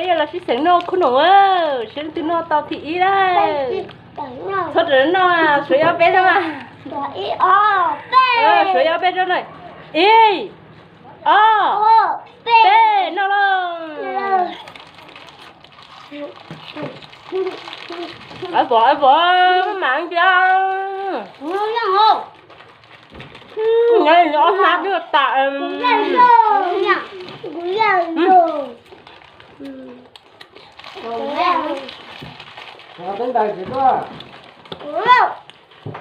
Peb yuav los sib xeem noj khub noom, seb leej twg noj tau thib ib lawm. Txhob rawm noj, suav yog peb noj. Suav yog peb noj na. Ib, ob, peb, noj lauj. Pov, pov, mas cia. Nyob ob hnab twb tas.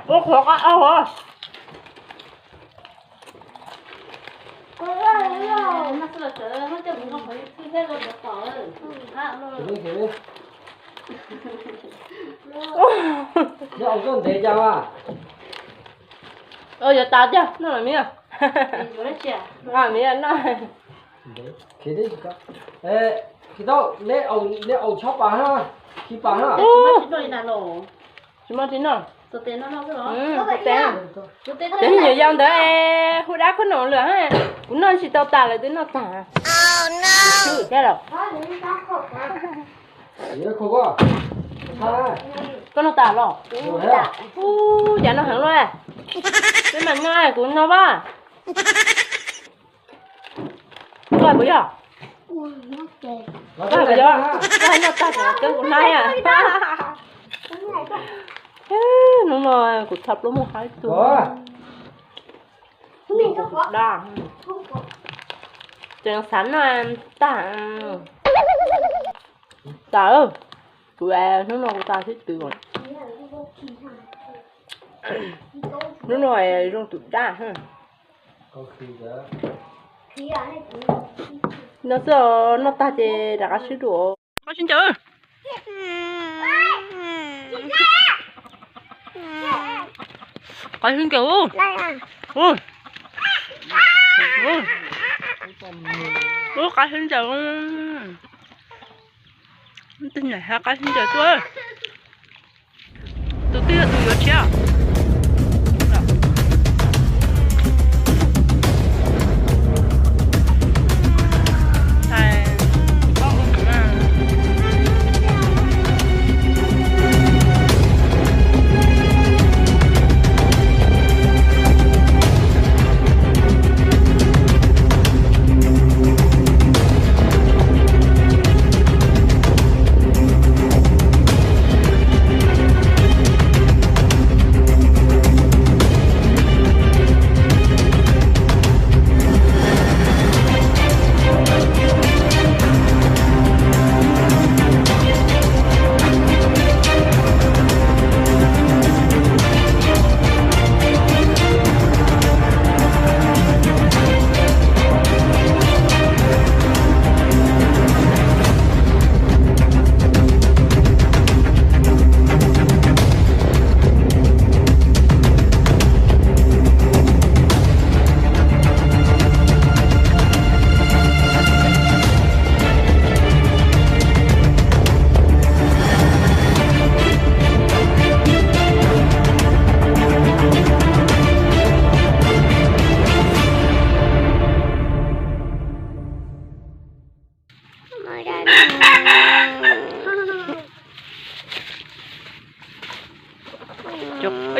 Ua qhuav qab au hov. Ntev cas a? Yuav tas tiag, noj miv. Miv noj. Neb, neb aus chob pas na, khi pas na. Tsis muaj tsis noj. Tes nyuam yaus ntawd hu dab khub noom lawm, kuv noj tsis tau tas lawv twb noj tag. Koj noj tas los? Ub, cas noj heev luaj. Peb mam noj, kuv noj vaj. Koj puas yog? Koj puas yog? Koj noj tag ces keb kuv hnab. Hnub no kuv txha plaub muj hab ib tug. Daj, tseem xav noj tag. Tas, kuv hnub no kuv tas sib tw. Hnub no zoo tus daj. No xwb, noj tag ces rov qab sib ncaws. Qab sib ncaws. Ub, qab sib ncaws. Tus niam hab qab sib ncaws tuaj. Tus twg yog tus yuav tshiab?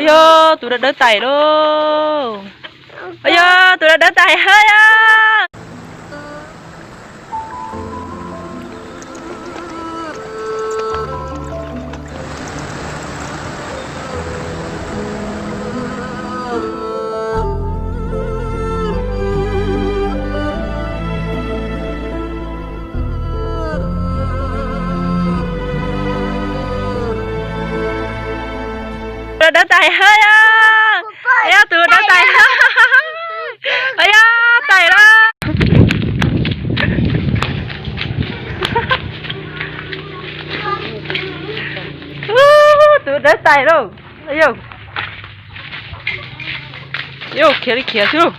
Yog tus dawb dawb tais lauj. Yog tus dawb dawb tais hab yog. Tus dawb tais hab yog. Yog tus dawb tais hab. Yog tais lawm. Tus dawb tais lauj. Yog, khiav li khiav xwb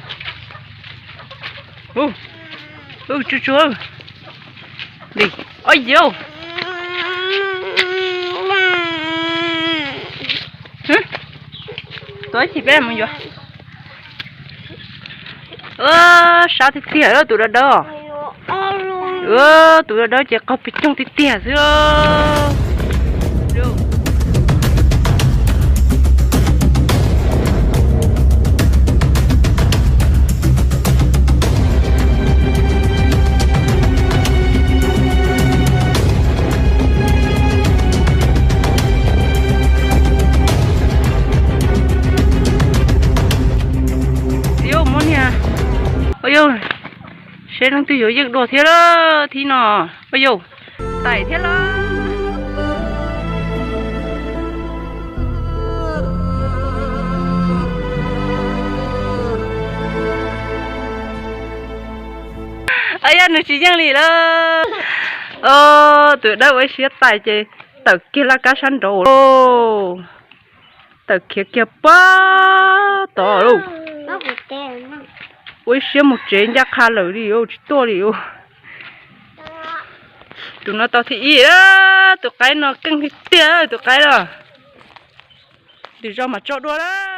lauj. Tsuag tsuag. Yog, tuaj ib chim peb mus yuav. Sab tiag tiag tus dawb dawb os. Tus dawb ces qaug pes tsawg tiag tiag xwb. Yus, muab niag, yus, seb leej twg yuav yeej dua thiab lawm thib no. Yus, tais thiab lawm. Yog nws tsis yeej li lawm. Tus dawb ua ib siab tais ces tawm kiag laj kab sab nraud lauj. Tawm khiav kiag pab tod lauj. Ua ib siab mus tsev ncaj qha lawm li, tsis tuaj li. Tus no tau thib ib, tus qaib no keej tiag tiag, tus qaib no. Tus zog mas tso dua lawm.